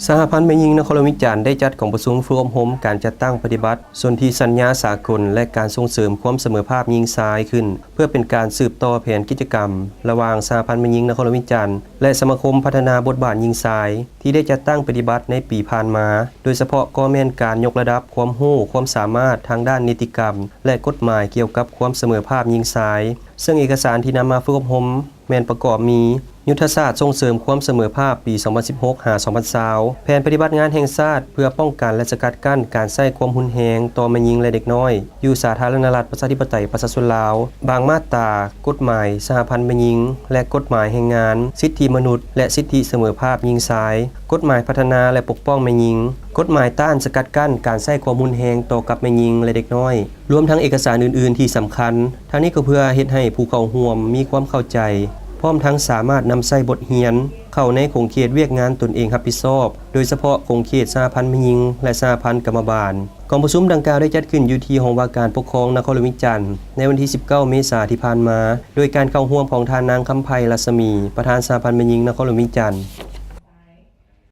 ສະຫະພັນແມ່ຍິງນະຄອນຫຼວງວຽງຈັນ ໄດ້ຈັດກອງປະຊຸມຝຶກອົບຮົມການຈັດຕັ້ງປະຕິບັດສົນທິສັນຍາສາກົນ ແລະ ການສົ່ງເສີມຄວາມສະເໝີພາບຍິງຊາຍຂຶ້ນ ເພື່ອເປັນການສືບຕໍ່ແຜນກິດຈະກຳ ລະຫວ່າງສະຫະພັນແມ່ຍິງນະຄອນຫຼວງວຽງຈັນ ແລະ ສະມາຄົມພັດທະນາບົດບາດຍິງຊາຍ ທີ່ໄດ້ຈັດຕັ້ງປະຕິບັດໃນປີຜ່ານມາ, ໂດຍສະເພາະກໍແມ່ນການຍົກລະດັບຄວາມຮູ້ຄວາມສາມາດທາງດ້ານນິຕິກຳ ແລະ ກົດໝາຍກ່ຽວກັບຄວາມສະເໝີພາບຍິງຊາຍ. ເຊິ່ງເອກະສານທີ່ນຳມາຝຶກອົບຮົມ ແມ່ນປະກອບມີ ຍຸດທະສາດສົ່ງເສີມຄວາມສະເໝີພາບປີສອງພັນສິບຫົກ ຫາ ສອງພັນຊາວ, ແຜນປະຕິບັດງານແຫ່ງຊາດເພື່ອປ້ອງກັນ ແລະ ສະກັດກັ້ນການໃຊ້ຄວາມຮຸນແຮງຕໍ່ແມ່ຍິງ ແລະ ເດັກນ້ອຍ ຢູ່ສາທາລະນະລັດ ປະຊາທິປະໄຕ ປະຊາຊົນລາວ, ບາງມາດຕາ, ກົດໝາຍສະຫະພັນແມ່ຍິງ ແລະ ກົດໝາຍແຮງງານ, ສິດທິມະນຸດ ແລະ ສິດທິສະເໝີພາບຍິງຊາຍ, ກົດໝາຍພັດທະນາ ແລະ ປົກປ້ອງແມ່ຍິງ, ກົດໝາຍຕ້ານສະກັດກັ້ນການໃຊ້ຄວາມຮຸນແຮງຕໍ່ກັບແມ່ຍິງ ແລະ ເດັກນ້ອຍ, ລວມທັງເອກະສານອື່ນໆທີ່ສຳຄັນ. ທັງນີ້ກໍເພື່ອເຮັດໃຫ້ຜູ້ເຂົ້າຮ່ວມມີຄວາມເຂົ້າໃຈ, ພ້ອມທັງສາມາດນຳໃຊ້ບົດຮຽນເຂົ້າໃນຂົງເຂດວຽກງານຕົນເອງຮັບຜິດຊອບ, ໂດຍສະເພາະຂົງເຂດສະຫະພັນແມ່ຍິງ ແລະ ສະຫະພັນກຳມະບານ. ກອງປະຊຸມດັ່ງກ່າວໄດ້ຈັດຂຶ້ນຢູ່ທີ່ຫ້ອງວ່າການປົກຄອງນະຄອນຫຼວງວຽງຈັນ ໃນວັນທີສິບເກົ້າ ເມສາທີ່ຜ່ານມາ, ໂດຍການເຂົ້າຮ່ວມຂອງທ່ານນາງ ຄຳໄພ ລັດສະໝີ, ປະທານສະຫະພັນແມ່ຍິງນະຄອນຫຼວງວຽງຈັນ.